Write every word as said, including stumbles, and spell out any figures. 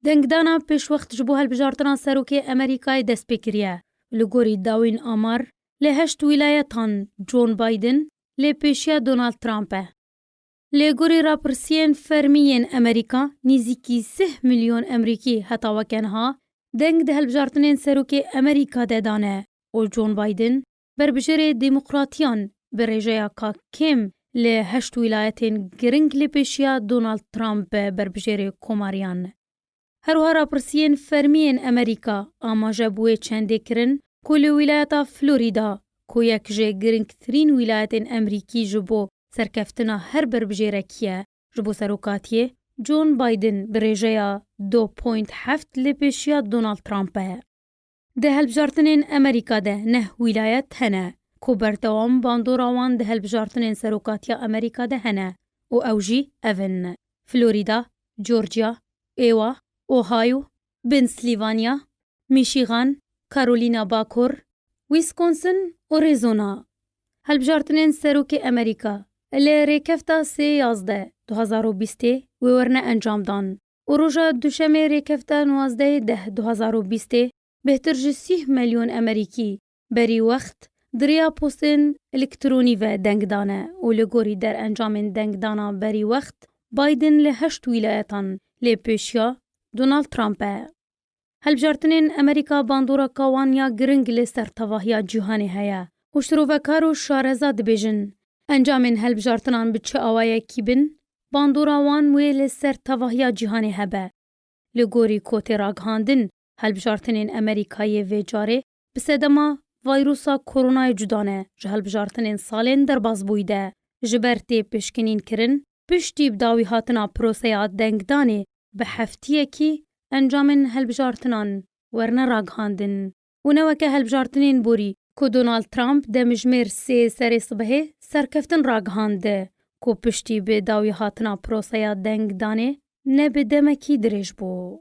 Dengdana pêşwext ji bo hilbijartina serokê Amerîkayê dest pê kiriye. Li gorî dawîn amar, li heşt wîlayetan John Biden lê pêşiya Donald Trump e. Lê gorî rapirsiyên fermî yên Amerîka, nîzîkî sih milyon Emerîkî heta weke niha deng di hilbijartinên serokê Amerîka de dane û John Biden, berbijêrê demokratiyan, bi rêjeya ka kêm li heşt wîlayetên giring lê pêşiya Donald Trump, berbijêrê komariyan. Her wiha rapirsiyên fermî yên Amerîka amaje bi wê çendê kirin ku li wîlayeta Florîda, ku yek ji giringtirîn wîlayetên Emerîkî ji bo serkeftina her berbijêrekî ye, ji bo serokatiyê John Biden bi rêjeya du point heft lê pêşiya Donald Trump e. Di hilbijartinên Amerîka de neh wîlayet hene ku berdewam bandora wan di hilbijartinên serokatiya Amerîka de hene û ew jî ev in: Florîda, Georgia, Iowa, Ohio, Pennsylvania, Michigan, Carolina Bakur, Wisconsin û Arizona. Hilbijartinên serokê Amerîka li rêkefta sê yazdeh du hazar û bîstê wê werine encamdan û roja duşemê rêkefta nuwazdehê deh du hazar û bîstê bêhtir ji sîh milyon Emerîkî berî wext di rêya postên elektronî ve deng dane û li gorî derencamên dengdana berî wext Biden li heşt wîlayetan lê pêşiya Donald Trump e. Hilbijartinên Amerîka bandoreka wan ya giring li ser tevahiya cîhanê heye û şirovekar û şareza dibêjin, encamên hilbijartinan bi çi awayekî bin, bandora wan wê li ser tevahiya cîhanê hebe. Li gorî ku tê ragihandin, hilbijartinên Amerîkayê vê carê bi sedema vayrusa koronayê cuda ne ji hilbijartinên salên derbasbûyî de. Ji ber tê pişkinîn kirin, piştî bi dawî hatina proseya dengdanê bi heftiyekî encamên hilbijartinan werine ragihandin û ne weke hilbijartinên borî ku Donald Trump demjimêr sê serê sibehê serkeftin ragihand, ku piştî bi dawî hatina proseya dengdanê ne bi demekî dirêj bû.